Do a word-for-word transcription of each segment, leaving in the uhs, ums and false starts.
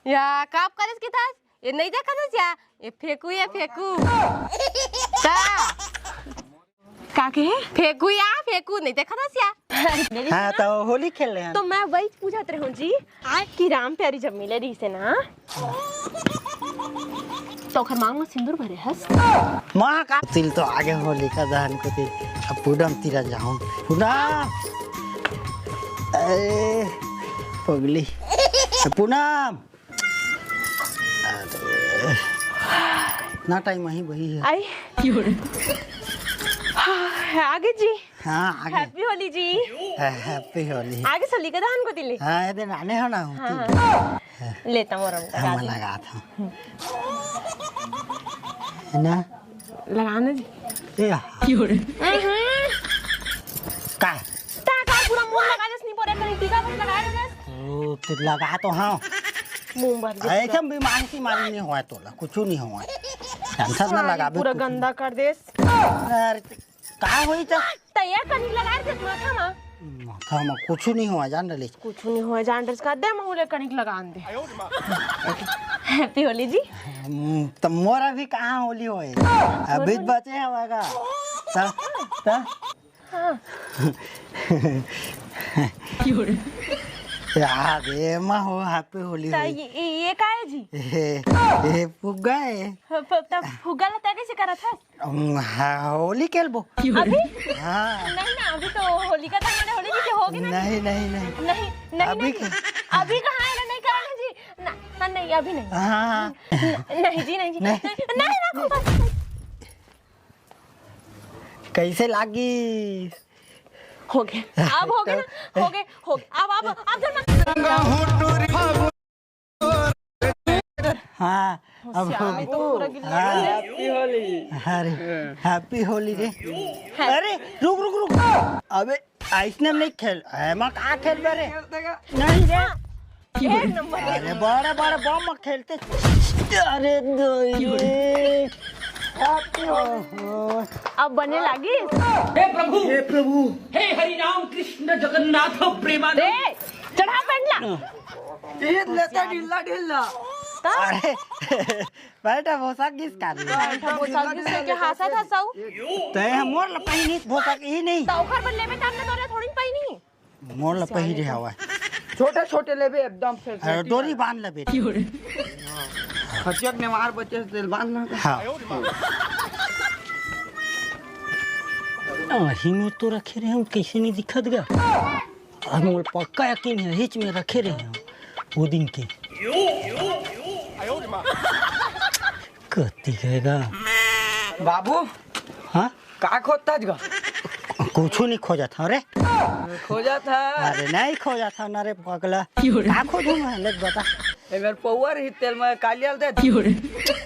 या, काप करेस किथस? ये नहीं देखत हस या? ये फेंकू, ये फेंकू। का? का कहे? फेंकू या, फेंकू, नहीं देखत हस या? हाँ, तो होली खेल रहे हैं। तो मैं वही पूछत रहूं जी कि राम प्यारी जब मिले रहिसे ना, तो ओखर मांग में सिंदूर भरे हस? माँ का तिल तो आगे होलिका दहन के तिल। अब पूनम तीरा जाऊं। पूनम! ए, पगली। पूनम! अरे, इतना टाइम वहीं वही है। आई। हाँ, आगे जी। हाँ, आगे। Happy होली जी। Happy होली। आगे से होलिका दहन को तिले। हाँ, ये दिन आने हो ना, हाँ, तिल। हाँ। लेता मोर हम हाँ, लगा था। है ना? लगाना जी। ए, हाँ। का? ता का पूरा मुंह लगा देस, नहीं बोले कहीं टीका बस लगा देस। ओ, तो लगा तो हाँ। मुंह भर गया। ऐसे बीमारी सीमारी नहीं हुआ तोला, कुछ नहीं हुआ। टेंशन ना लगा, पूरा गंदा कर देस। अरे, का होई त? त ये कनिक लगा देस माथा मा। माथा मा कुछ नहीं हुआ, जान डरेस। कुछ नहीं हुआ, जान डरेस का दे, मैं उले कनिक लगा दे। Happy होली जी। हम्म, त मोर अभी कहाँ होली होए? अभी त बचे हवा का। त, त? हाँ। यार, ये मा हो, Happy होली त होई। ये, ये, ये का है जी? ये, ये फुग्गा है। फ-, फ-, त फुग्गा ला तैं कैसे करत हस? हम, हाँ, होली खेलबो। अभी? हाँ। नहीं ना, अभी तो होलिका दहन होली जी के होगे ना। नहीं, नहीं, नहीं। नहीं, नहीं, अभी नहीं। का- अभी कहाँ है ना, नहीं करना जी। ना, हाँ, नहीं, अभी नहीं। हाँ। न-, नहीं जी, नहीं जी। नहीं। नहीं, नहीं, रखो बस। कैसे लागी? होगे। अब होगे ना, तो होगे, होगे। अब, अब, अब जब मैं हाँ, अब होशियार होली। तो पूरा गिल्ली हाँ। Happy होली। अरे, Happy होली रे। अरे, रुक, रुक, रुक। अबे, अइसने नहीं खेल, एमा का खेलबे रे? नहीं रे। एक नंबर। अरे, बड़े, बड़े बम खेलते। अरे, दो रे। Happy हो। अब बने लागी। हे प्रभु, हे प्रभु। हे हरि राम कृष्ण जगन्नाथ प्रेमानंद। ए, चढ़ा पेंडला। ये लेता ढीला ढीला। अरे, बैठा भोसक गिस का। बैठा भोसक गिस के हासा था सौ। तैं मोर ला पहिनी भोसक ही नहीं। त ओखर बर लेबे तब ना तोरे थोड़ी पहिनी। मोर ला पहिरे हवा। छोटे छोटे लेबे एकदम फेर अरे, डोरी बांध लेबे। खचिया के नेवार बचे से तेल बांध ला। हाँ। अही में तो रखे रहे हूँ, कैसे नहीं दिखत गा? अब मोर पक्का यकीन है, हिच में रखे रहे हूँ वो दिन के। कति गएगा? बाबू। हाँ? का खोजत हस गा? कुछू नहीं खोजत हँव रे। खोजत हस? अरे नहीं खोजत हँव ना रे पगला। का खोजूँ मैं? ले बता। ए, मेर पौवा रही तेल में कालिया ल दे दे।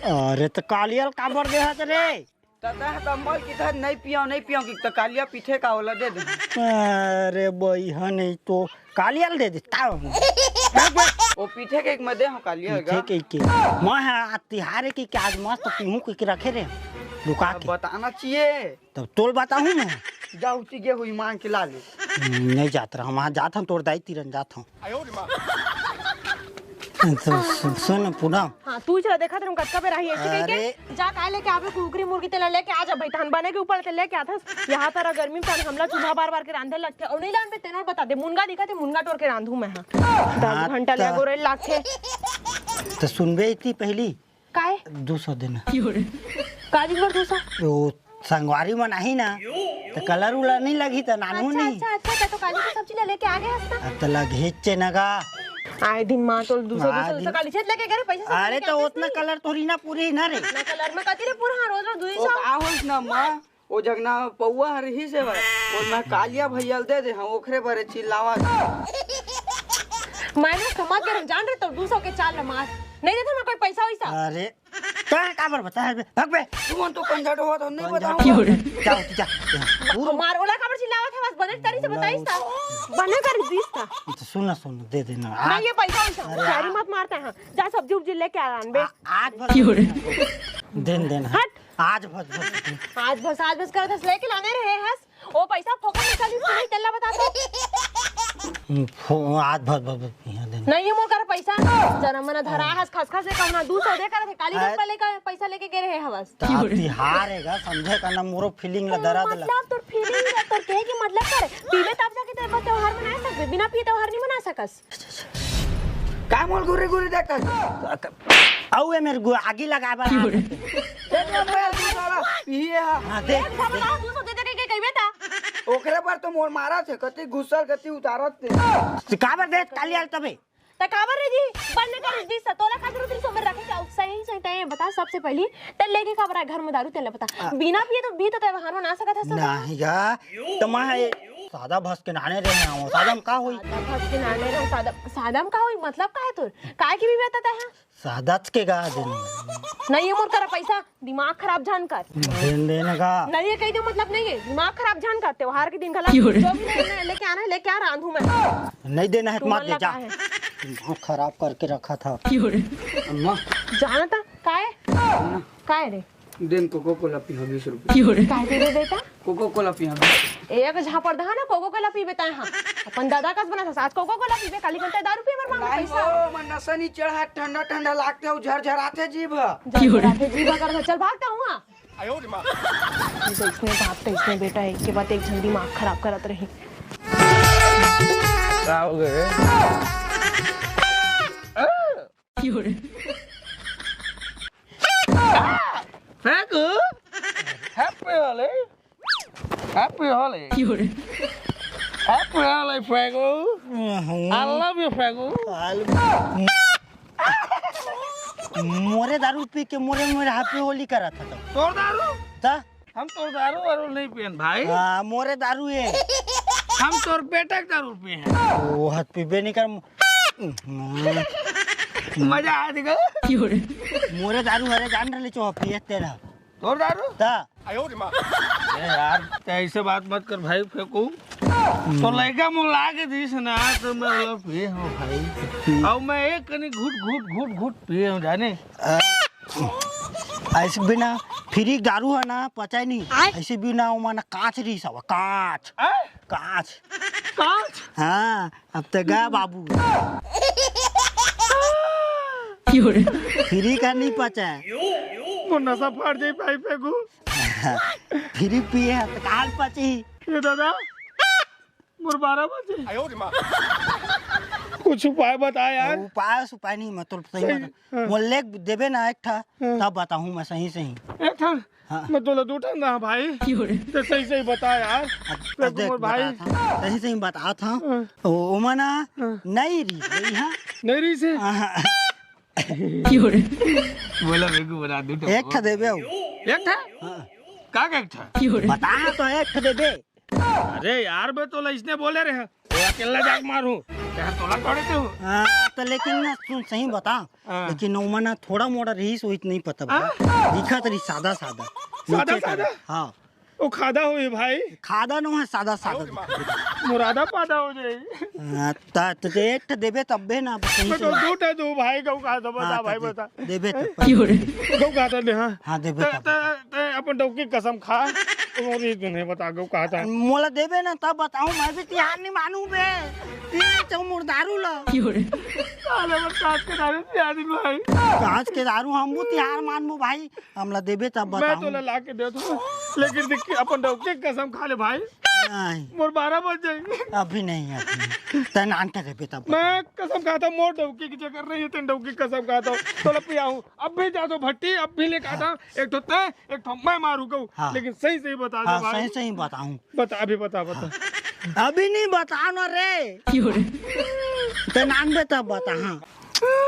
अरे त कालिया ल काबर देहत रे? त तैं ह त अम्बल किथस नहीं पियँव, नहीं पियँव कि त कालिया पीथे का ओला दे दे। अरे बइहा नहीं तो कालिया ल दे दे, ताव। ओ पीथे के एक मैं दे हँव कालिया पीथे गा। के, के। मैं ह आज तिहार हे कि, कि आज मस्त पीहूँ कि, कि रखे रहे लुका के। बताना चाहिए। तब तोल बताहूँ मैं। जा उती गे हुई मांग के ला ले। हम्म, नहीं जात रहा, वहाँ जात हँव, तोर दाई तीरन जात हँव। तो सु-, सुन पूनम। हाँ, तू चला देखा तेरे कतका बेर आही ऐसे कह के। अरे। जा काय लेके आबे, कुकरी मुर्गी तेला लेके आ जा भाई, तहन बने के ऊपर ते लेके आथस। यहाँ तारा गर्मी में तहन हमला चूल्हा बार बार के रांधे लगथे। और नहीं लान पे तेनों बता दे, मुनगा दिखा थे, मुनगा टोर के रांधू मैं हाँ। दस हाँ, घंटा ले तो गोरे लागथे। तो सुनबे इतनी पहली। काय? दू सौ देना। का दिन भर दू सौ? वो संगवारी मन आही ना, त कलर उलर नहीं लगही, त नानू अच्छा, नहीं। अच्छा, अच्छा, त तो काली के सब्जी ला लेके आ गे हस ना। अब त लगही चेनगा। आए दिन माँ तो दू सौ, दू सौ, आज दू सौ काली छेद लेके गए, पैसा सब अरे लेके तो आते उतना नहीं। कलर थोड़ी ना पूरी ना रे। ना कलर में कती रे पूरा, हाँ, रोज रोज दू ही ओ सौ। का होइस ना माँ, ओ जगना पौवा हर ही से भाई, ओ मैं कालिया भैया ल दे दे, हाँ, ओखरे बरे चिल्लावा। मैं ना समझ गए, जान रहे तो दू सौ के चाल मार, नहीं देता मैं कोई पैसा वैसा। अरे का काबर बता है बे? भाग बे। तू मन तो कंजट हो तो नहीं बताऊंगा। जा, जा, जा। मार ओला काबर चिल्लावत है, बस बने तरी से बताइस ता। बने कर दिस ता। तो सुन ना, सुन, दे देना। नहीं, ये पैसा वैसा, अरे, सारी मत मारता है। जा सब्जी उब्जी लेके आ रान बे। आ-, आज भर देन, देन, हाँ। हट। आज भर, भर। आज भर, आज भर करत हस, लेके लाने रहे हस। ओ पैसा फोकट में चली, सुनाई तेला बता तो। फो-, आज भर, भर, भर, यहाँ दे ना। नहीं है मोर करा पैसा। जनम मन धरा हस खस खस ले कहूँ ना, दू सौ दे करत हे, काली अरे। घर पर लेकर पैसा लेके गे रहे हवस। त आज तिहार हे गा, समझे का ना मोरो feeling ला, दर्द ला। मतलब तोर feeling ला, तोर कहे के मतलब का रे? पीबे तब जाके ते बस त्योहार मना सकबे, बिना पिए त्योहार नहीं मना सकस। का मोल गुरी गुरी देखत? अउ ए मेर गु-, आगी लगाए बर आ सकथे। दे दे मोबाइल तू साला, पिए हा। हाँ, दे, एक बार दे। बताओ, दू सौ दे दे के कहिबे ता। ओकरे पर तो मोर मारत हे, कति घुसल, कति उतारत हे। त काबर दे, काली आल तबे। त काबर रे जी, बंद कर दिस, तोला का जरूरत रिस ओमेर रखे का? सही, सही, तैं बता सबसे पहली, त लेके काबर आए घर में दारू, तेला बता। आ। बिना पिए तो भी तो त्योहार मना सकत हस ना। नहीं गा, त मैं हे सादा भस के नाने रहे हूँ, सादा में का होई? सादा भस के नाने रहे, सादा, सादा में का होई? मतलब का हे तोर? काय के भी बता तैं हा? सादाच के गा देन। नहीं है मोर करा पैसा, दिमाग खराब झन कर। देन देन गा। नहीं है, कही दो मतलब नहीं है, दिमाग खराब झन कर। त्योहार के दिन घला जो भी लेके आना है, लेके आ, रांधू मैं। नहीं देना है, तू मत दे जा। दिमाग खराब करके रखा था। अम्मा। जाना था, काय? काय रे? देन कोको कोला पीहा बीस रुपया। काय दे दे बेटा? कोको कोला पीहा बीस। एक झापड़ दहा ना कोको कोला पीबे तैं हा। अपन दादा कस बना था, आज कोको कोला पीबे, काली घंटा दारू पीबे बर मांगबे पैसा। ओ, मन नशा नहीं चढ़ा, ठंडा ठंडा लागते हो, झरझराते जीभ। झरझराते जीभ कर, चल भागता हूँ। हाँ। तैसने बाप, तैसने बेटा, एक के बाद एक झन दिमाग खराब करत रही। का हो गए? फेंकू। Happy Holi। Happy Holi। Happy Holi, फेंकू। I love you, फेंकू। मोरे दारू पी के मोरे, मोरे Happy Holi करत हे तो। तोर दारू? त? हम तोर दारू वारू नहीं पियन भाई। हाँ, मोरे दारू हे। हम तोर बेटा के दारू पिए हैं। ओ, हाथ पीबे नहीं कर। मजा आ देखो। मोरे दारू हरे जान रहे चो पिए तेरा। तोर दारू? त? ए यार, तैं ऐसे बात मत कर भाई, फेंकू। तो लड़का मुला के दीस ना, तो मैं बोला, पिए हूँ भाई। और मैं एक कनी घुट, घुट, घुट, घुट पिए हूँ, जाने? अ, ऐसे बिना फ्री दारू है ना, पचाए नहीं। आय? ऐसे बिना वो माना कांच रही सब, कांच। आय? कांच। कांच? हाँ, अब तो गा बाबू। फ्री का नहीं पचाए। वो नशा फाड़ जाई भाई फेंकू। फ्री पिए है तो काल पची। ये दादा, मोर बारह बजे। कुछ उपाय बता यार। उपाय, उपाय नहीं, मतलब सही सही, बता। हाँ। मोर लेग देबे ना एक ठा, हाँ। तब बताहूँ मैं सही, सही। एक ठा? हाँ। मैं तोला दू ठा ना भाई। तो सही, सही बता यार। अब, अब देख, मोर भाई। बता था। सही, सही बता था। हाँ। ओ, ओमा ना, हाँ। नहीं रही, नहीं, हाँ। नहीं रही से? हाँ। बोला, मेरे को बना दू ठा। एक ठा देबे हो। एक ठा? हाँ। का का एक ठा? बता तो, एक ठा देबे। अरे यार, मैं तोला इसने बोले रहे, वो अकेला जाके मारू, तेरा तोला तोड़े थे हो। हाँ, तो लेकिन ना, सुन, सही बता, हाँ। लेकिन ओमा ना थोड़ा मोड़ा रहीस, वही नहीं पता भाई। हाँ? दिखा तेरी सादा सादा। सादा नीचे सादा? का, हाँ। वो खादा होई भाई। खादा नो है, सादा सादा दिखा। मुरादा पादा हो जाई। हाँ, ता, तो एक ठा देबे तब्बे ना, अब सही मैं से तो बता। दू ठा दू भाई, गऊ कहा था, बता हाँ, भाई, तो दे, बता। देबे तो हैं? गऊ कहा था ने, हाँ। हाँ, देबे ते, तब। ते, ते अपन डौकी कसम खा, और ये तो नहीं बता, गऊ कहा था। मोला देबे ना, तब बताऊं, मैं भी तिहार नहीं मानू बे। पी तो मोर दारू ला। साले, बस कांच के दारू पिया दिन भाई। कांच के दारू हम वो तिहार मानबो भाई, हमला देबे तब मैं बताऊं। तो ला के दे दूं, लेकिन दिक्की अपन डौकी कसम खा ले भाई। नहीं। मोर बारह बज जाई। अभी नहीं, अभी नहीं। तैं नान के देबे तब। मैं कसम खाता, मोर डौकी के चक्कर नहीं है, तैं डौकी कसम खाता। तोला पियाऊं, अब भी जा तो भट्टी, अब भी लेके आता। एक ठो तैं, एक ठो मैं मारू कहूं। हाँ। लेकिन सही सही बता दे हाँ, भाई। सही सही बताऊं। बता, अभी बता, बता। हाँ। अभी नहीं बता ना रे। तैं नान दे तब बता, हाँ।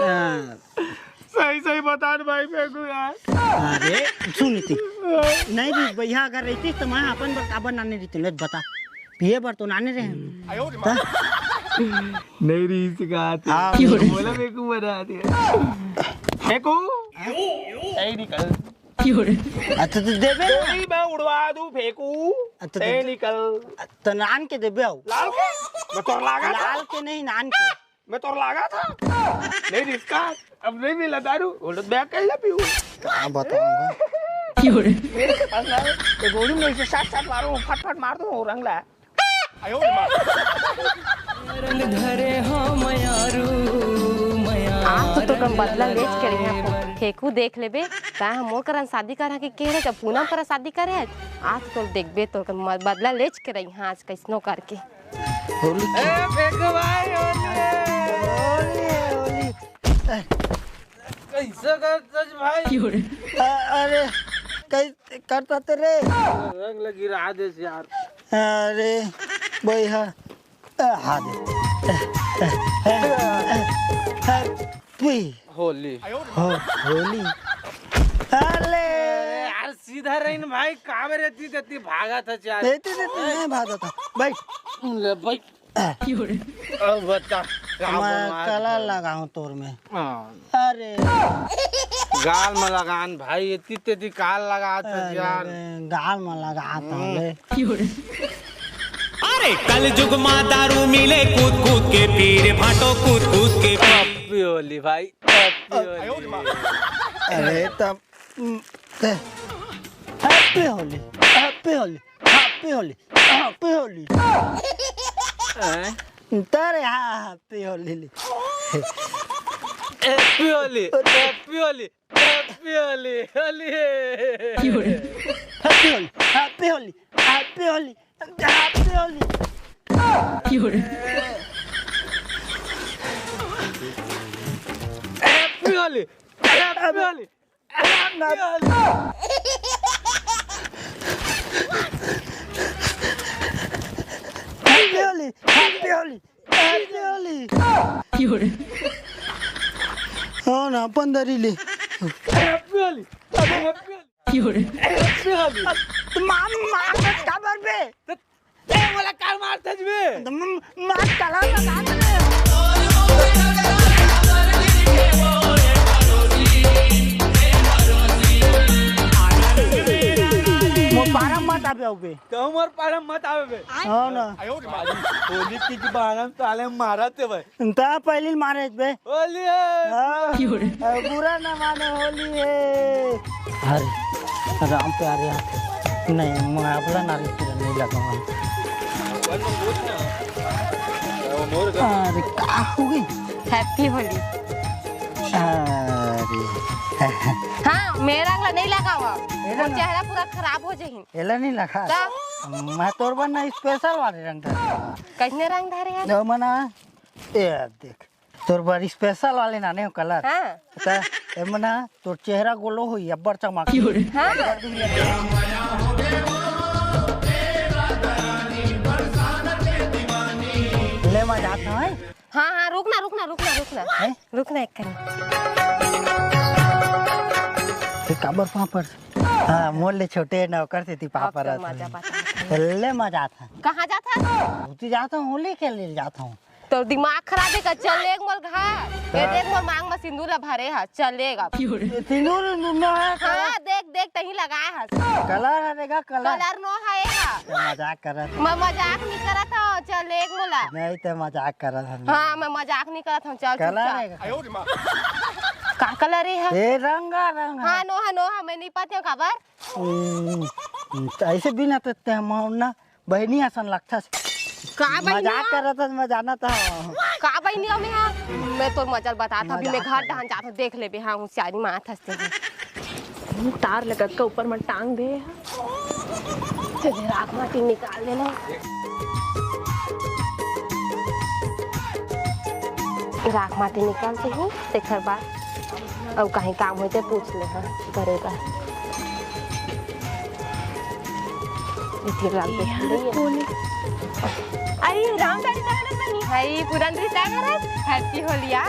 हाँ। सही सही बता दे भाई, फेंकू यार। अरे, सुन इति। नहीं री भैया, अगर रहती तो मैं अपन बर काबर नाने रही, ले बता। पिए बर तो नाने रहे। नहीं री, इसका हाँ। बोला, फेंकू बना दिया। फेंकू। यही निकल। अच्छा, तो देबे ना। गोली मैं उड़वा दूं, फेंकू। अच्छा, तो तैं निकल। तो नान के देबे आओ। लाल के? मैं तोर लागा था। लाल के नहीं, नान के। मैं तोर लागा था। नहीं, रिस्का, अब नहीं मिला दारू। बोलो, मैं अकेला पीऊँ। क्या बताऊंगा? मेरे पास ना, ये गोली में इसे साथ साथ मारूं, फट फट मार दूं, रंगला। आज तो तोर कन बदला लेच के रहिहा। फेकू देख लेबे, तैं ह मोर करन शादी करहा के कहे रहे, जब पूनम करा शादी करे हस, आज तो तोर देखबे, तोर कन म-, बदला लेच के रहिहा आज कइसनो करके। होली ए, फेकू भाई, होली है। होली है, होली। कइसे करथस भाई? अ-, अरे, कइसे करथस रे? रंग ल गिरा देस यार। अरे, बइहा। अ, हा दे। अ, अ, अ, अ, Happy होली। हो-, होली। अरे। अरे यार, सीधा रहिन भाई, काबर एती तेती भागत हस यार। एती तेती नहीं भागत हंव। बइठ। ले बइठ। अब बता, का मैं बनवा colour दे? लगाहूं तोर में। हाँ। अरे। गाल में लगान भाई, एती तेती काल लगात हस अरे यार। बे, गाल में लगात हंव हम्म। बे। अरे कलजुग मा दारू मिले कूद कूद के पी रे भाटो कूद कूद के पी। Happy होली भाई, Happy होली। अरे तब, हम्म, ते, Happy Holi, Happy Holi, Happy Holi, Happy Holi. हैं? तारे हाँ, Happy होली ली। Happy Holi, Happy Holi. Happy Holi, Holi है। Happy Holi, Happy Holi, Happy Holi, Happy Holi. Happy Holi, Happy Holi, Happy Holi. Happy Holi, Happy Holi. Happy Holi. हो ना, पंद्रह ले। Happy Holi. Happy Holi. Happy Holi. मार, मार, मत काबर बे। ए, मोला काबर मारथस बे। मार, काला लगा दे। मोर पारा मत आबे अउ बे। त हमर पारा मत आबे बे। हाँ ना। होली की बारन साले मारत हे भाई। त पहली मारे बे। होली है। हाँ। अ, बुरा ना माने, होली है। अरे, राम प्यारे हाथ। नहीं, मैं आपला नारियल तेल नहीं लगाऊंगा। अरे, का हो गई? Happy होली। अरे। हाँ, मैं रंग ला नहीं लगावा। एला मोर ना। चेहरा पूरा खराब हो जाही। एला नहीं लगा। का? मैं तोर बर ना special वाले रंग धरे। कइसने रंग धरे हे? लो मना, ए देख, तोर बर special वाले लाने हों colour। हाँ। त ए मना, तोर चेहरा glow होही, अब्बड़ चमक। हाँ। ले मैं जात हंव, हैं? हाँ, हाँ, रुक ना, रुक ना, रुक ना, रुक ना। हैं? रुक ना एक कनी। ते काबर पापड़? हाँ, मोर ले छोटे हे ना, ओकर सेती पापड़ अब तो रहत मजा हे। बता। ले मैं जात हंव। कहाँ जात हस? उती जात हंव, होली खेले जात हंव। तोर दिमाग खराब हे का? चल लेग मोला घर। का? ए देख मोर मांग म सिंदूर ला भरे हस। चल लेग अब। सिंदूर नो हे का? हाँ, देख, देख, तहीं लगाए हस। Colour हरे का, colour? Colour नो हे का? ते मजाक करत हंव। मैं मजाक नहीं करत हंव, चल लेग मोला। नहीं, ते मजाक करत हंव। हाँ, मैं मजाक नहीं करत हंव, चल colour चुपचाप। हे का? का colour हे? ए रंगा रंग हे। हाँ, नो हे, नो हे, मैं नहीं पाती हंव काबर। हम्म, त अइसे बिना ते, ते हम ना बहिनी असन लगथस। का बहिनी मजाक हो? करत हस, मैं जानत हंव। का बहिनी हो मैं हा? मैं तोर मजा ल बतात हंव, अभी मैं मजाक घर करत डहन जात हंव, देख लेबे, हाँ, होशियारी मारत हस ते। तार ल कतका ऊपर म टांग दे हा। तेने राख माटी निकाल देना। राख माटी निकाल के ही तेखर बाद अउ कहीं काम होय ते पूछ ले, हाँ, करे बर। इथे लाग दे यार, भैया। अरे, राम गाड़ी कहाँ लग बनी? भाई, पुरान रिश्ता करत, Happy होली आ।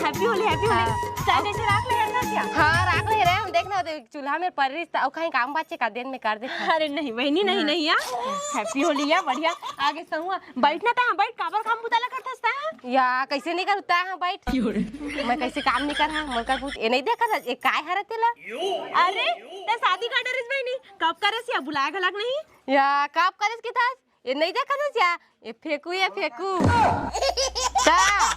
Happy Holi, Happy Holi. हाँ। चाय जैसे राख ले यार, क्या? हाँ, राख ले रहे, हम देखना होते चूल्हा में पर रिश्ता, अउ कहीं काम बाचे का दिन में कर दे। अरे नहीं बहिनी, नहीं, हाँ। नहीं यार। Happy होली यार, बढ़िया। आगे सहुआ, बैठना ता, बैठ, काबर काम बुता ला करथस ता? या, कइसे नहीं करता है, बैठ। मैं कइसे काम नहीं करहा, मोर कर पूछ, ए नहीं देखा था, ए काय हरे तेला? अरे, ते शादी का डरिस बहिनी, कब करस या बुलाया घलक नहीं? या, कब करस की था? ए नहीं देखा था या? ए फेंकू, ए फेंकू। का?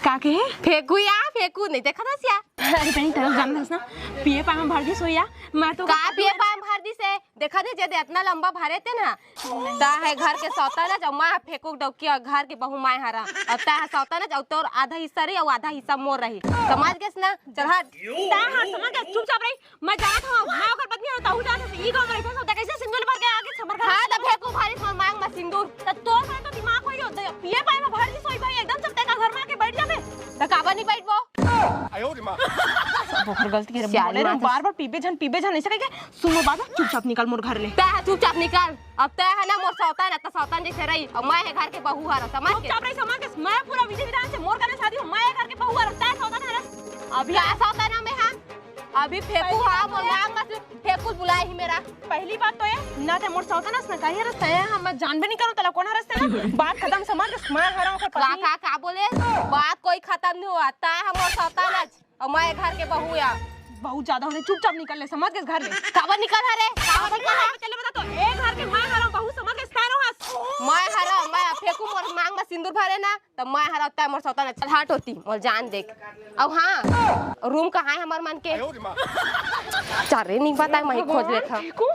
का कहे? फेंकू या फेंकू, नहीं देखा था सिया। अरे बहनी, तैं जानत हस ना, पिए पाए में भर दिस होही या। मैं तो का पिए पाए में भर दिस हे? देखा दे, जदे इतना लंबा भरे ते ना, ता हे घर के सौतन, जब मैं फेंकू डौकी, घर के बहू मैं हरंव, अउ ता हे सौतन, जब तोर आधा हिस्सा रही अउ आधा हिस्सा मोर रही, समझ गेस ना? चल हट। ता हट, समझ गेस, चुपचाप रही। मैं जानत हंव, मैं ओकर पत्नी हंव, तहूं जानत हस, ई गांव में रहिथे, सब तैं कइसे सिंदूर भर के आ गेस हमर घर? हाँ, त फेंकू भरिस मोर मांग में सिंदूर। त तोर में तो दिमाग होही, पिए पाए में भर दिस होही भाई, एकदम सब तैं का घर में आके बैठ जाबे। त काबर नहीं बैठबो? ओकर गलती हे रे, सियान बोले रे, माँ से बार-बार पीबे झन, पीबे झन, अइसे कहिके। सुन मोर बात, चुपचाप निकल मोर घर ले। तैं ह चुपचाप निकल। अब तैं ह ना मोर सौतन, त सौतन जइसे रही। अउ मैं हे घर के बहू हरंव, समझ गेस? चुपचाप रही, समझ गेस। मैं पूरा विधि विधान से मोर करा शादी हो, मैं हे घर के बहू हरंव, तैं सौतन हरस। अभी का सौतन हंव मैं? अभी फेंकू हा, मोर मांग में फेंकू बुलाए ही मेर। पहली बात तो ये, ना तैं मोर सौतन हस, ना कहीं हरस, तैं ह मैं जानबे नहीं करंव, तोला कोन हरस तैं ना। बात खतम, समझ गेस, मैं हरंव ओकर का, पत्नी। का, का बोले? बात कोई खतम नहीं होवय, तैं ह मोर सौतन हस। अउ मैं घर के बहू या। बहुत ज्यादा होगे, चुपचाप निकल ले, समझ गेस घर ले। काबर निकल हरे? काबर निकल हरे? चल बता तो, ए घर के मैं हरंव बहू, समझ गेस, तैं नो हस। मैं हरंव, मैं फेंकू मोर मांग में सिंदूर भरे ना, त मैं हरंव, तैं मोर सौतन हस। चल हट ओती, मोर जान देख। अउ हाँ, रूम कहाँ हे हमर मन के? चल रे, नहीं पता, मैं खोज लेथंव। फेंकू,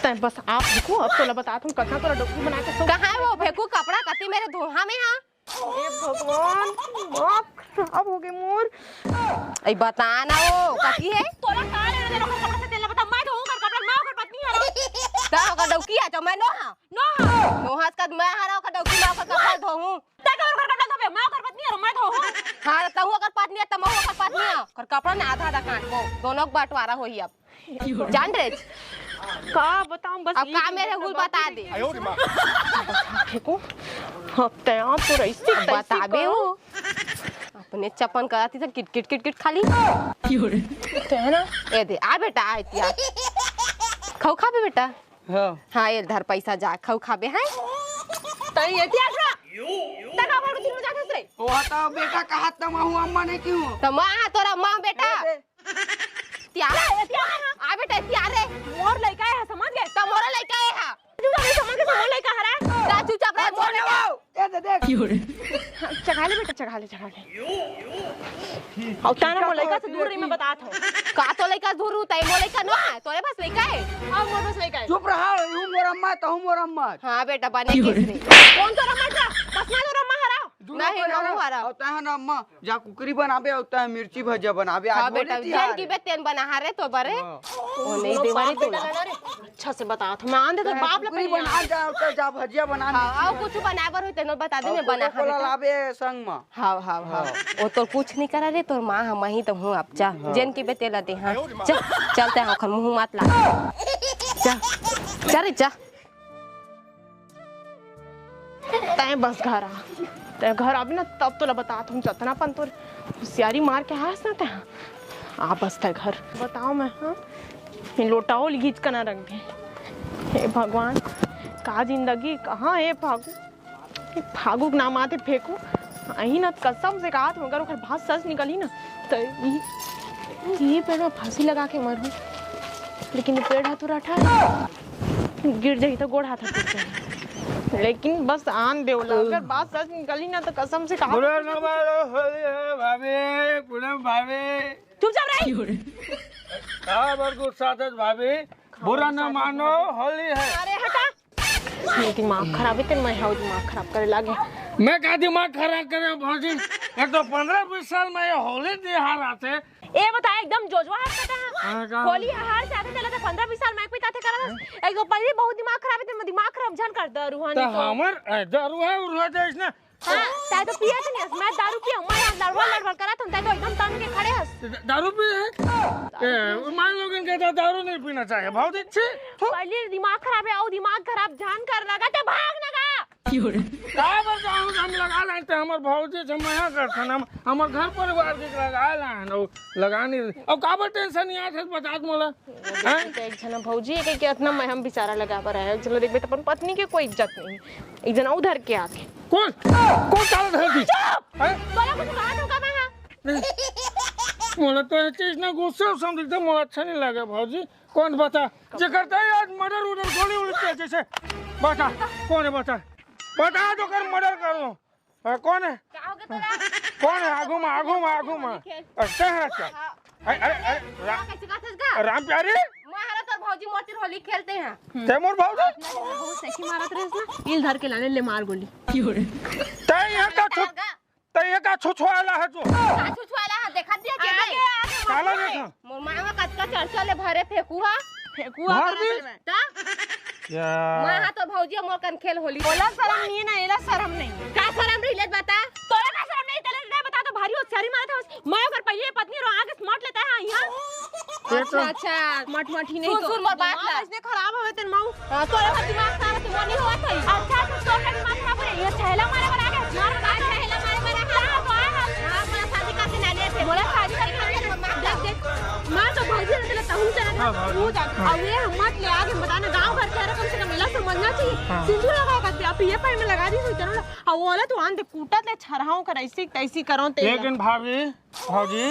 तैं बस आप फेंकू, अब तोला बतात हंव, कतना तोला डौकी बना के सो। कहाँ हे वो फेंकू कपड़ा? कती मेर धोहा में हा। हे भगवान, दिमाग खराब होगे मोर। अई बता ना वो, कथी हे? तोला का लेना देना ओकर कपड़ा से, तेला बता, मैं धोहूं ओकर कपड़ा, मैं ओकर पत्नी हरंव। त ओकर डौकी हे, त मैं नोहंव। नोहंव। नोहस कद मैं हरंव ओकर डौकी, मैं ओकर कपड़ा धोहूं। तैं का ओकर कपड़ा धोबे, मैं ओकर पत्नी हरंव, मैं धोहूं। हाँ, तहूं ओकर पत्नी हस, त महूं ओकर पत्नी हंव। ओकर कपड़ा ना आधा आधा काटबो, दोनों के बंटवारा होही अब। जान रे। का बताऊं, बस अब का मेर हे, कुल बता दे। फेंकू। अब तैं तो रईस अब बताबे हो। अपने चपन कराती त किट किट किट किट खाली। तैं ना। ए दे, आ बेटा, आ एती आ। खऊ खाबे बेटा? हाँ। हाँ, ए धर पैसा, जा, खऊ खाबे, हैं? तैं एती आ। तैं का भर दिन में जाथस रे? ओ, त बेटा कहत त महूं अम्मा नहीं कहूं। त माँ, तोर अम्मा बेटा। ए दे। एती आ। एती आ ना। आ बेटा, एती आ रे। मोर लइका हे, समझ गेस? त मोरो लइका हे हा। तू तो समझ गेस, मोर लइका हरे। जा चुपचाप रह, मोर लइका। ए दे देख। चघा ले बेटा, चघा ले, चघा ले। अउ तैं ना मोर लइका से दूर रही, मैं बतात हंव। का तोर लइका से दूर रहूं, तैं मोर लइका नोहस, तोरे बस लइका हे। अउ मोर बस लइका हे। चुप रहा, हूं मोर अम्मा, तहूं मोर अम्मा। हाँ बेटा, बने केस नहीं। कोन तोर अम्मा? बस मैं तोर अम्मा हरंव। नहीं, महूं हरंव। अउ तैं ना अम्मा, जा कुकरी बनाबे, अउ तैं मिर्ची भजिया बनाबे, आज हाँ बेटा, जेन कहिबे तेन बनाहूं रे तोर बर। हाँ। ओ नहीं देवा रे तोला। अच्छा से बतात हंव, मैं आन दे तोर बाप ला कुकरी पहले। बना, जा, अउ जा भजिया बना, हाँ, मिर्ची अउ भजिया। कुछ बनाए बर होही तेन बता दे, अउ मैं बनाहूं रे तोला। लाबे संग में। हाँ, हाँ, हाँ। हाँ। ओ तोर कुछ नहीं करा रे, तोर माँ ह, महीं तो हूं अब, जा। हाँ। जेन कहिबे तेला दे, हाँ। जा, चल तैं ओखर मुंह मत ला। जा, जा रे, जा। तैं बस घर आ, तैं घर आबे ना, तब तोला बतात हंव, जतना अपन तोर होशियारी मार के आए हस ना तैं। आ बस तैं घर। बताओ मैं, हाँ? ये लोटा ल घींच के ना रख दे। हे भगवान, का जिंदगी, कहाँ हे फागू? ये फागू के नाम आथे फेंकू। अही ना, कसम से कहत हंव, अगर ओकर बात सच निकलही ना, त ई, ई पेड़ में फांसी लगा के मरहूं। लेकिन ये पेड़ ह तो रठा हे, गिर जाही त गोड़ हाथ ह टूट जाही। लेकिन बस आन दे ओला, अगर बात सच निकलही ना, त कसम से कहत हंव। बुरा न मानो, होली है भाभी, पूनम भाभी। चुपचाप रही। का बर गुस्सात हस भाभी? बुरा न मानो, होली है। अरे हटा। दिमाग खराब हे तेन, मैं हव दिमाग खराब करे लागे। मैं का दिमाग खराब करे भौजी? ये तो पंद्रह बीस साल में ये होली तिहार आथे। ए बता, एकदम जोजवा हस का तैं। हाँ, का? होली हर साल आथे, तेला तो पंद्रह बीस साल में एक भी ताथे करत हस। एक तो पहली बहुत दिमाग खराब हे तेन, दिमाग खराब झन कर, दारू हानि तो तो। हमर, ए, दारू हे, उरुहा जइसने। हाँ, तैं तो पियत नहीं हस, मैं दारू पियंव, मैं यहाँ लड़वड़ लड़वड़ करत हंव, तैं तो एकदम तन के खड़े हस। द-, दारू पिए हे? ए, मान लो कि इनके तो दारू नहीं पीना चाहिए, बहुत अच्छे। थू। पहले दिमाग खराब हे, अउ दिमाग खराब झन कर लगा, तैं भाग ना गा। का बर जाऊँ, हम लगा लेते हैं, हमर भौजी से मया करथन, हम, हमर घर परिवार के लगा लेन, अउ लगा नहीं, अउ का बर tension नहीं आथे, बतात मोला। हैं? एक झन भौजी हे के, के अतना महम बिचारा लगा बर आए। चलो देखबे त अपन पत्नी के कोई इज्जत नहीं। एक झन अउ धर के आके। कोन? कोन ताला धर दी? चुप! हैं? तोला कुछ कहा तो का मैं हा? मोला तो ये चीज ना गुस्सा उस्सा दिखता, मोला अच्छा नहीं लगे भौजी। कोन बता? जेकर तैं आज murder उर्डर गोली उड़ी के जैसे बता, कोन हे बता? बता तो कर murder कर दो। हाँ, कोन हे? का होगे कौन है? आगू में, आगू में, आगू में। अच्छा है, अच्छा। अरे, अरे, अरे, रा-, कैसे कहत हस गा? राम प्यारी? मैं हरा तोर भौजी मोर तीर होली खेलते हैं। ते मोर भौजी? बहुत सही मारत रहे ना। इल धर के लाने ले मार गोली। तै यहाँ का छो-, तै यहाँ का छुछुआला है तू? का छुछुआला है? देखत दिया के आगे, नहीं? आगे, काला देखा? मोर माँ का कतका चर्चा ले भरे फेंकू हा। फेंकू हा भर करत दी? है। ता? क्या? मैं हा तो भौजी मोर कन खेल होली। ओला शरम नहीं है ना, एला शरम नहीं है। का शरम रही ले बता? तोला का शरम नहीं, तेरे नहीं बता तो भारी होशियारी मारत हस। मैं ओकर पहली पत्नी रो आगे smart लेता है यहाँ। ये तो अच्छा, अच्छा। Smart, smart ही नहीं सुन, तो। सुन मोर बात ला। इसने खराब होवे तेरे माऊ। हाँ, तोरे का दिमाग खराब है, तुम्हारा नहीं हुआ था। अच्छा, तो तोर का दिमाग खराब है। ये छैला मारे वाला आ गया, मार बता। छैला मारे वाला आ गया। हाँ, तो आए हम। हाँ, मोला शादी करके ना ले थे। मोला शादी करके ना ले थे। देख, देख, मैं तो भौजी ने तेला तहूँ जाना था, हाँ, हाँ। तू जा। हाँ। अब ये हम मत ले आगे बताना, गाँव भर के हरे कम से कम एला समझना चाहिए। हाँ। सिंदूर लगा कर दे, अब ये पर में लगा दी, सोचना। अब ओला तो आन दे, कूटत ले छरहाऊँ कर, ऐसी तैसी करो तेला। लेकिन भाभी, भौजी,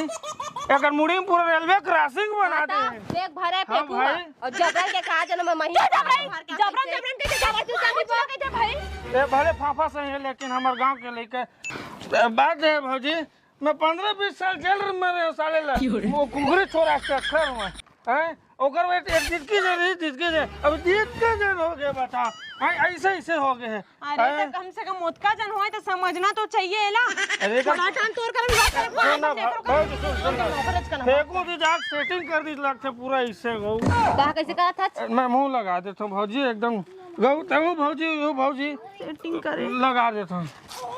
एकर मुड़ी में पूरा railway crossing बना दे। देख भरे हाँ फेंकू भाई। और जबरन के कहा जन्म में मही तू जबरन, भर के जबरन, कैसे जबरन के जबरन तू क्या कुछ लगे थे भाई? ए, भले फाफा सही है, लेकिन हमार गांव के लइका। बात है भौजी, मैं पन्द्रह बीस साल जेल में रहे साले ला। क्यों रे? वो कुकरी छोरा के चक्कर में, हैं? ओकर वो एक, एक जितकी जे रही, जितकी जे, अब जितके जन हो गए बता, हैं? ऐसे, ऐसे हो गए हैं। अरे, हैं? तो कम से कम ओतका जन होए तो समझना तो चाहिए एला। अरे, तो थोड़ा टाइम तोर करन बात कर, सुन ना, बात कर, भाई, सुन, सुन ना। ओकरे च करन बात फेंकू दी जाके setting कर दी लगथे पूरा इससे गऊ। का कैसे कहा था? मैं मुंह लगा देता हूँ भौजी, एकदम गऊ तऊ भौजी, गऊ भौजी। Setting करे। लगा देता हूँ,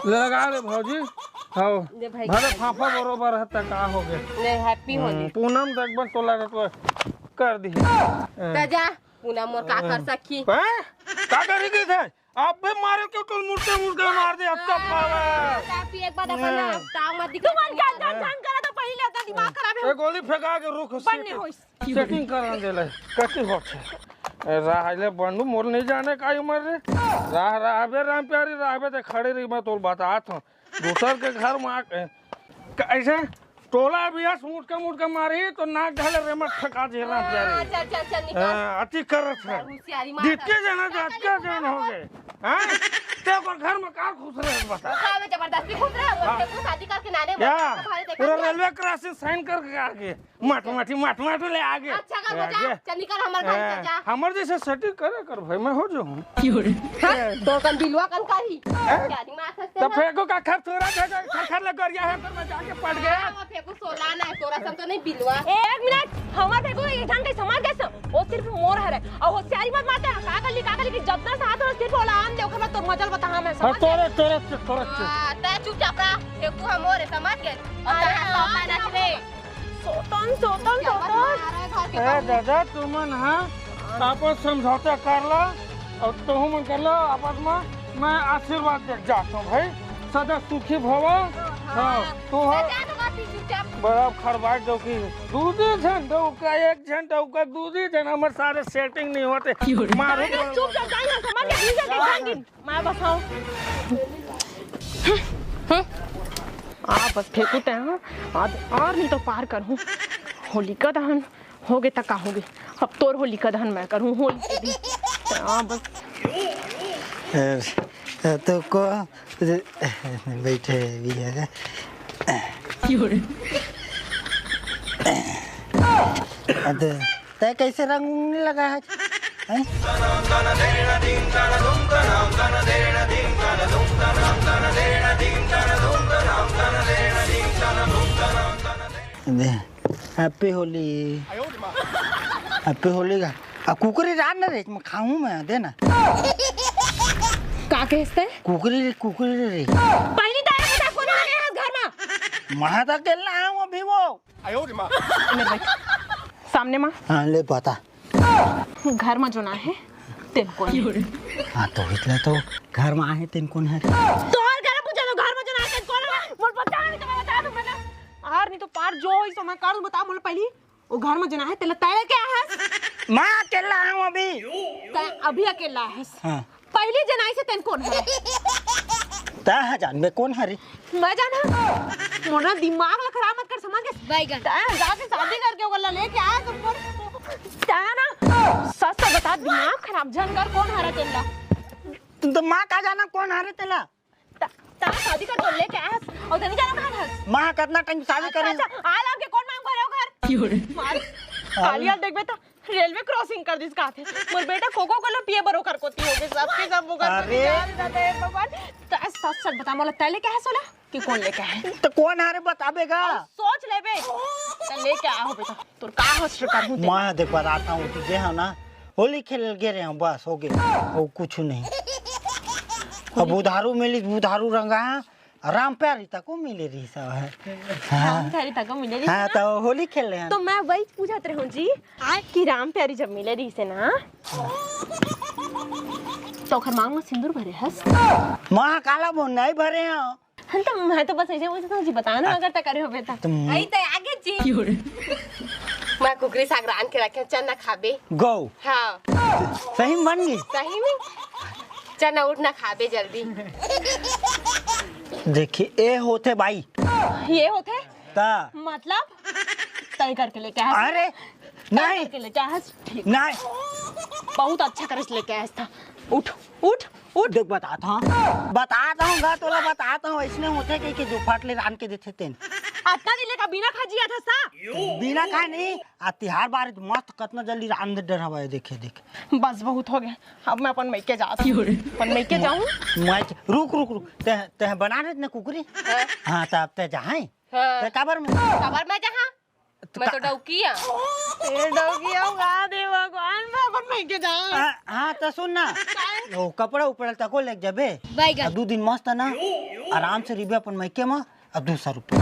लगा दे भौजी। हाँ, ले भाई। भले फाफा बरोबर है, त का हो गए? ले, happy होली। हम्म, पूनम देख बस तो लगा तो कर दी। त जा, पूनम मोर का कर सकी? हैं? का करी की थे? आप भी मारे क्यों, तुम मुड़के मुड़के मार दे, अब तब पावे। तापी एक बार अपन हाँ। ताव मत दिखा। तू मन जान, जान, जान करा तो पहले अपना दिमाग खराब है। ए, गोली फेंका के रुख बनने होइस। Setting करन दे ले, कथी होत है? ए, राह ले बंडू, मोर नहीं जाने का उम्र रे। राह, राह बे राम प्यारी, राह बे ते खड़े रही, मैं तोल बतात हूँ। दूसर के घर में आके, कैसे? टोला भी है, मुटका, मुटका मारी, तो नाक ढाले रेमट ठका दे रहा हाँ, प्यारी। चल, चल, चल, निकल। हाँ, अति करत है। होशियारी मार। जितके जना, का जितके करे जन हो गए। हाँ? ते ओकर घर में का खुश रहे, बता। का में जबरदस्ती खुश रहे, वो हाँ। देखो, शादी करके नाने क्या? में, तो भाई देखा पूरा क्या? Railway crossing sign करके आगे। माटू, माटी, माटू, माटू ले आगे। अच्छा कर, ए, बजा। आगे। चल, निकल, हमर घर से ए, जा। हमर जैसे setting करे कर भाई, मैं हो जाऊँ। क्यों रे? हाँ? तोर कन बिलवा कन कारी। हैं? क्या दिमाग हंसते तो हैं? फेंको का खर थोड़ा था, जो खर खर लग गया है, पर मैं जाके पड़ गया। हाँ, वो फेंको सोला ना है, तोरा सब तो नहीं बिलवा। एक मिनट, हमार फेंको, ये जान के समझ गए सब। वो सिर्फ मोर हरे। और होशियारी मत मारते, का कर ली, का कर ली, कि जब तक साथ हो, सिर्फ ओला आन दे, ओकर बाद तोर मजल बता, हाँ, मैं हाँ, समझ तोरे, गए। तोरे, तोरे, तोरे। हाँ, तै चुपचाप रहा, फेंको हम मोर है, समझ गए? और अरे, कहाँ हाँ, सोता ना रे? सोतन, सोतन, सोतन। ए, दादा, तुमन हा आपस समझौता कर ला और तुहू मन कर ला आपस में। मैं आशीर्वाद दे जाता हूँ भाई, सदा सुखी भवा। हाँ, तू हा बड़ा खरबाज डौकी। दू दू झन डौका, एक झन डौका, दू दू झन, हमर सारे setting नहीं होते। मारो अरे, चुप जा, जाइए, समझ गए, ठीक है, ठीक है। मैं बसाऊं। आ, बस फेंकू तै, हाँ? आज और नहीं तो पार करूँ। होलिका दहन हो गए त का हो गए, अब तोर होलिका दहन मैं करूँ होली के दिन। हाँ, बस। ए, तो को बैठे भी है। अरे, तै कैसे रंग उंग लगा है? हैं? दे, Happy होली। Happy होली का। आ, कुकरी रान न रे, मैं खाऊं मैं, दे ना। का कहते? कुकरी, कुकरी रे। पहली तारीख में कोने लगे हैं घर में? मैं तो अकेला हूँ अभी वो। मेरे भाई, सामने माँ। हाँ, ले बता। घर में जो ना है, तेन कोन है? हाँ, तो इतना तो घर में आहे, तेन कोन है? तो और घर में पूछा तो घर में जो ना है, तेन कोन है? मोर बता नहीं तो मैं बता दूं, मैं और नहीं तो पार जो होई सो मैं कर दूं, बता मोला पहली। वो घर में जो ना है, तेला तय क्या है? मैं अकेला हूँ अभी। तै अभी अकेला है। हाँ। पहली जनाई से तेन कोन है? तै हा जान बे कोन हरे? मैं जाना। मोना दिमाग ला खराब मत कर, समझ गए? बैगन। तै जाके शादी करके ओकर ला लेके आया तुम कोन? तै ना, सच सच बता, दिमाग खराब झन कर, कोन हरे तेन ला? तुम तो माँ का जाना कोन हरे तेला? त-, तार शादी कर तो लेके आए हस, अउ तनी जाना कहाँ हस? माँ, कितना टाइम शादी अच्छा, करे? अच्छा, आ लागे, कौन मांग भरे हो घर? मार, कालिया देखबे तो रेलवे क्रॉसिंग कर दिस काथे। मोर बेटा कोको कोला पिए बर ओकर कोती होगे, सब के सब ओकर कोती अरे। जा रहे रहते हैं, भगवान। तो आज सच सच बता, मोला तैं लेके आए हस ओला कि कोन लेके आए? तो कोन हरे बताबे गा? सोच लेबे। तो लेके आए हो बेटा, तोर का हश्र कर हूँ ते? मैं देख बताता हूँ, तू जे हो ना, होली खेल गे रहे हो, बस हो गए, वो कुछ नहीं। अब उधारू मिली, उधारू रंगा, राम प्यारी तको मिले रहिस हे। हाँ। राम प्यारी तको मिले रहिस हाँ, ना? तो होली खेल रहे हैं। तो मैं वही पूछत रहे हूँ जी, कि राम प्यारी जब मिले रहिस हे ना, तो ओखर मांग में सिंदूर भरे हस? माँ काला बोन नहीं भरे हो। हाँ, तो मैं तो बस ऐसे पूछत हूँ जी, बता ना, अगर तय करे होबे तो। तुम आई तो आगे जी। मैं कुकरी साग रांध के रखे, चल ना खाबे। गौ। हाँ। सही में बन गई? सही में। चल ना, उठ ना, खाबे जल्दी। देखी, ए होथे बाई। ये होथे? ता। मतलब? तय करके लेके आए। अरे, तय नहीं। करके लेके आए। ठीक। नहीं। बहुत अच्छा करे लेके आए था। उठ, उठ, उठ। देख, बताता हूँ। बताता हूँ गा, तोला बताता हूँ। ऐसने होथे कि, कि जो फट ले रांध के देथे तेन। अतना दिन लेकर बिना खा जिया था सा? बिना खाए नहीं, आ तिहार बार मस्त कतना जल्दी रांध डर हवा है, देखे, देख। बस बहुत हो गया, अब मैं अपन मइके जात हूँ। अपन मइके जाऊँ? मइके, रुक, रुक, रुक, ते, ते बना रहे न कुकरी? हाँ। हाँ, तब ते जाए। हाँ। ते काबर में? काबर में जहाँ? तो मैं का- तो डौकी आ। ए डौकी आ, गा दे भगवान, मैं अपन मइके जाऊँ। हाँ, हाँ, तो सुन ना। काय? वो कपड़ा उपड़ा तको लेके जाबे। बैगन। आ दू दिन मस्त ना, आराम से रिबे अपन मइके में। अब दू सौ रुपया।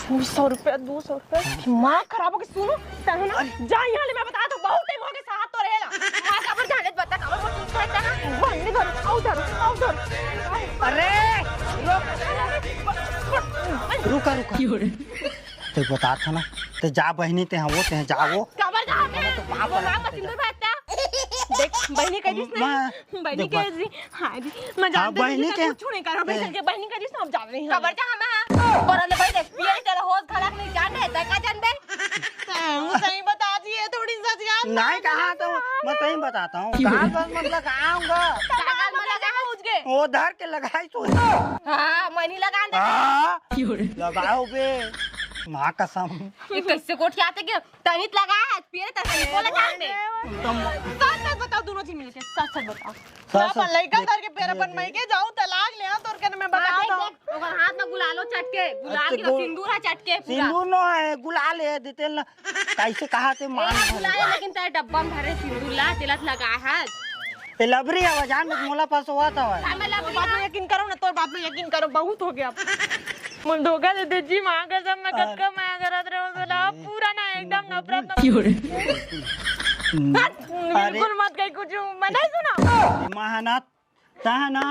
दू सौ रुपया, दू सौ रुपया। दिमाग खराब हो गया, सुनो, तहु ना, जा यहाँ ले, मैं बता दो, बहुत टाइम हो गया साथ तो रहेला। माँ का पर जाने बता, का पर कुछ करता ना, बहनी घर, आओ धर, आओ धर। अरे, रुका, रुका। ते बता था ना, ते जा बहनी, ते हाँ वो, ते जा वो। काबर जा मैं? तो पाप वो माँ का सिंदूर भरता। देख, बहनी कह दिस ना। माँ, बहनी देख, कह दी। हाँ जी, मैं हाँ, जानते बहनी नहीं, के कुछ नहीं करो, ए। बहनी के, बहनी कह दिस ना, अब जा रही हूँ। काबर जा मैं? पर ले भाई, देख, पिए तेरा होश घलक नहीं जान रहे, तय का जान बे? हाँ, वो सही बता दिए, थोड़ी सच यार। नहीं कहा तो, मैं सही बताता हूँ। काल बस मतलब आऊंगा। काल मतलब पहुंच गए। वो धर के लगाई तो। हाँ, मनी लगा दे। हाँ, लगाओ बे। माँ कसम। ये कैसे कोठियाते के? तनित लगा है, पिए त तनिको लगा दे। तुम सच सच बताओ, दोनों झन मिलके सच सच बताओ। सच मैं अपन सच लइका देख, धर के फेर अपन देख। मइके जाऊं, तलाक ले आ, तोर कने मैं बता हाँ, देख, दो। देख, ओकर हाथ में गुलालो चटके, गुलाल अच्छा, की तो गु-, सिंदूर है चटके पूरा। सिंदूर नो है, गुलाल है, देते ना। कैसे कहा ते मान ए, गुलाल है, लेकिन तेरे डब्बा में भरे सिंदूर ला, तिलक लगा है। ए लबरी आवा जान, मोला फंसवा था। हाँ, मैं लबरी बात में हाँ। यकीन करो ना, तोर बात में यकीन करो, बहुत हो गया। मोला धोखा दे दे जी, माँ कसम, मैं हाँ। कतका मया करत रहे हो, तोला अरे, पूरा ना एकदम नफरत ना। क्यों रे? हट, अरे। बिल्कुल मत कही कुछ, मैं नहीं सुना। ए महानाथ, ता ना,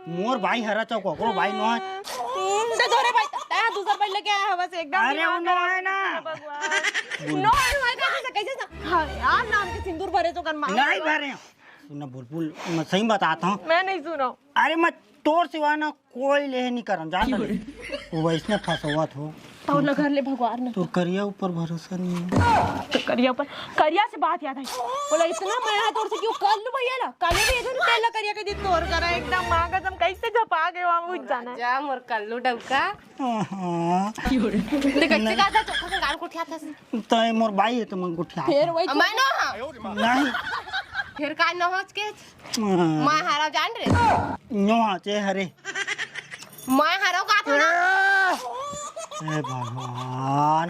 मोर भाई हरा चौक, ओकरो भाई नो है। हम्म, दे दो रे भाई, ता दूसर भाई लेके आया है बस एकदम अरे, दिमाग वो नो खराब है ना। कर दिया भगवान। नो है, नो है, कैसे से, कैसे से? हाँ यार, नाम के सिंदूर भरे तो कर मार। नहीं भरे। सुन ना बुलबुल, मैं सही बताता हूँ। मैं नहीं सुना। अरे मैं तोर सिवा ना कोई ले नहीं करन, जान ले। वो वैसने फंसवत हो। तो लगा ले भगवान ने। तो करिया ऊपर भरोसा नहीं है। तो करिया ऊपर, करिया से बात याद आई। बोला इतना मया तोर से क्यों कर लू भैया ना? काले भी इधर तेल करिया के दिन तोर करा एकदम माँ कसम कैसे झपा गए वहाँ वो जाना है। जा मोर कल्लू डौका। हाँ। देख, कैसे नहीं। कहा था, चोखा से गाल गोठिया था। तो ये मोर बाई है, तो मैं गोठिया फिर था। वही अब मैं ना हाँ। नहीं। फिर का न होच के? हाँ। मैं हारा जान रे। नो हाँ, चे हरे। मैं हारो का था ना। ए भगवान।